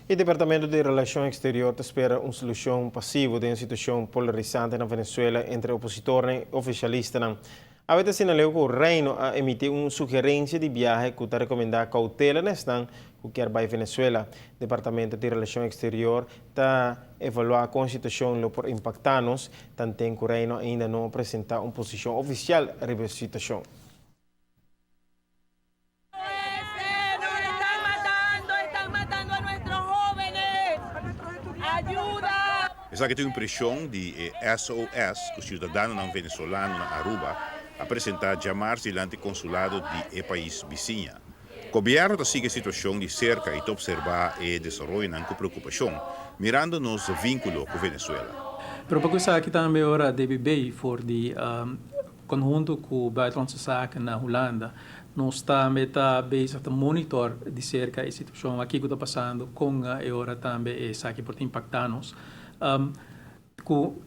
E Departamento di Relacion Exterior ta spera un solucion pasivo den situacion polarisante na Venezuela entre opositor y oficialista. Awe ta señala cu Reino a emiti un sugerencia di biahe cu ta recomenda cautela na esnan cu kier bay Venezuela. Departamento di Relacion Exterior ta evalua con e situacion lo por impacta nos, tanto cu Reino ainda no a presenta un posicion oficial riba e situacion. ¡Nos están matando! ¡Están matando a nuestros jóvenes! ¡Ayuda! Esaki ta un impresion di SOS cu ciudadano venezolano na Aruba a presenta diamars dilanti consulado di e pais bisiña. Gobierno ta sigui e situacion di cerca y ta observa e desaroyo cu preocupacion, mirando nos vinculo cu Venezuela. Pero pa esaki tambe ora DBB for di conhunto cu Buitenlandse Zaken na Hulanda, nos tambe ta bezig ta monitor di cerca e situacion aki cu ta pasando cu e ora tambe esaki por impacta nos. Cu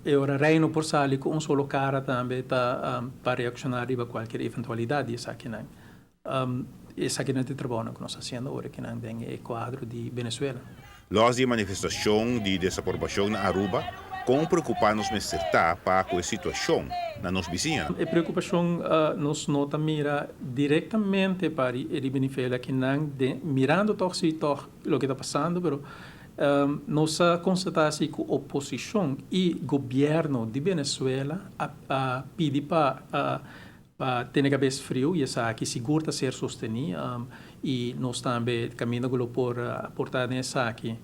e ora Reino por sali cu un solo cara tambe ta pa reacciona riba cualkier eventualidad di esaki nan. Esaki nan ta e trabou cu nos ta haciendo awor aki nan den e cuadro di Venezuela. Los di manifestacion di desaprobacion na Aruba, con preocupa nos mester ta pa cu e situacion na nos bisiña? E preocupacion nos no ta mira directamente pa e Venezuela cu nan mirando toch si toch loke ta pasando, pero nos a constata si cu oposicion y gobierno di Venezuela a pidi pa tene cabes frio y esaki sigur ta ser sosteni y nos tambe caminda cu lo por aporta den esaki.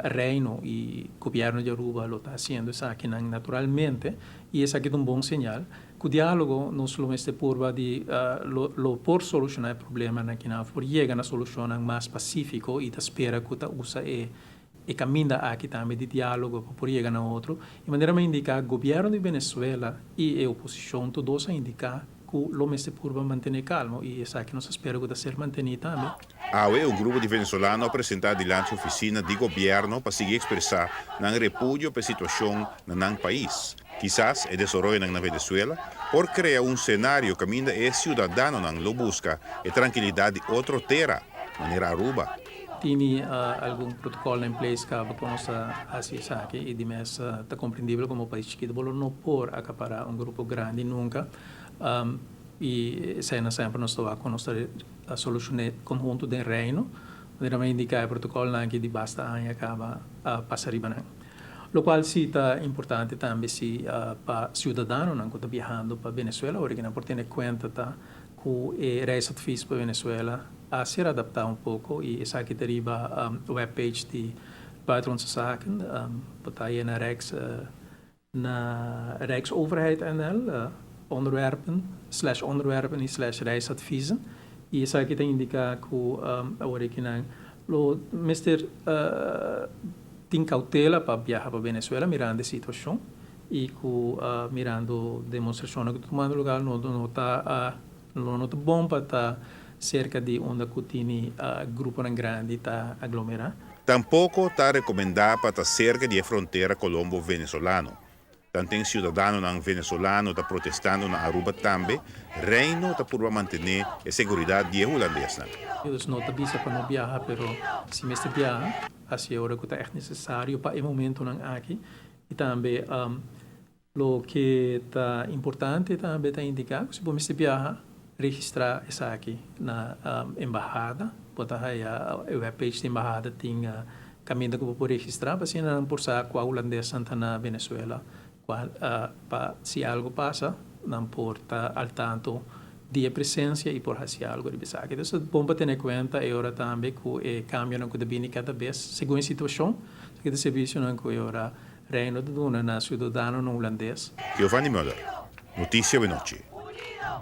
Reino y gobierno di Aruba lo ta haciendo esaki nan naturalmente y esaki ta un bon señal. Cu dialogo nos lo mester purba di lo por soluciona e problema aki nan por yega na solucion mas pacifico y ta spera cu ta usa e caminda aki tambe di dialogo pa por yega na otro. Di manera mi a indica, gobierno di Venezuela y e oposicion tur dos a indica cu lo mester purba mantene calmo y esaki nos ta spera cu ta ser manteni tambe. Awe, un grupo di venezolano a presenta dilanti oficina di gobierno pa sigui expresa nan repudio pa e situacion na nan pais. Kisas e desaroyo na Venezuela por crea un scenario caminda e ciudadanonan lo busca e trankilidad di otro tera, manera Aruba. Tin algun protocolo in place cu nos ta haci esaki y di mes ta comprendibel como pais chikito bo no por acapara un grupo grandi nunca y esey semper nos ta cu nos ta soluciona conhunto den Reino, manera mi a indica e protocolo aki di basta aña caba pasa riba nan. Locual si ta importante tambe si pa ciudadanonan cu ta viahando pa Venezuela, ora cu nan por tene cuenta ta cu e reisadvies pa Venezuela a ser adapta un poco y esaki ta riba webpage di Buitenlandse Zaken, bo ta na Rijksoverheid NL, onderwerpen, /onderwerpen y /reisadviezen. Y esaki ta indica cu awor cu nan lo mester tin cautela pa viaha pa Venezuela mirando e situacion y cu mirando demonstracion cu ta tumando luga no ta no ta bon pa ta cerca di unda cu tin grupo grandi ta aglomera. Tampoco ta recomenda pa ta cerca di frontera colombo-venezolano. Tanto ciudadano venezolano ta protestando na Aruba tambe, Reino ta purba mantene e seguridad di hulandes. Dus no ta bisa pa no viaha, pero si mester viaha, asina ora cu ta echt necesario pa e momento nan aki. Y tambe loke ta importante tambe ta indica cu si bo mester viaha, registra esaki na embahada, bo ta haya e webpage di embahada tin caminda cu bo por registra, pa asina nan por sa cua hulandes ta na Venezuela, cual pa si algo pasa, nan por ta al tanto di e presencia y por haci algo di esaki. Entonces, bon pa tene cuenta e ora tambe cu e cambio nan cu ta bini cada bes segun e situacion, cu e servicio nan cu e ora Reino ta duna na ciudadano hulandes. Giovanni Müller, Noticia Awe Nochi.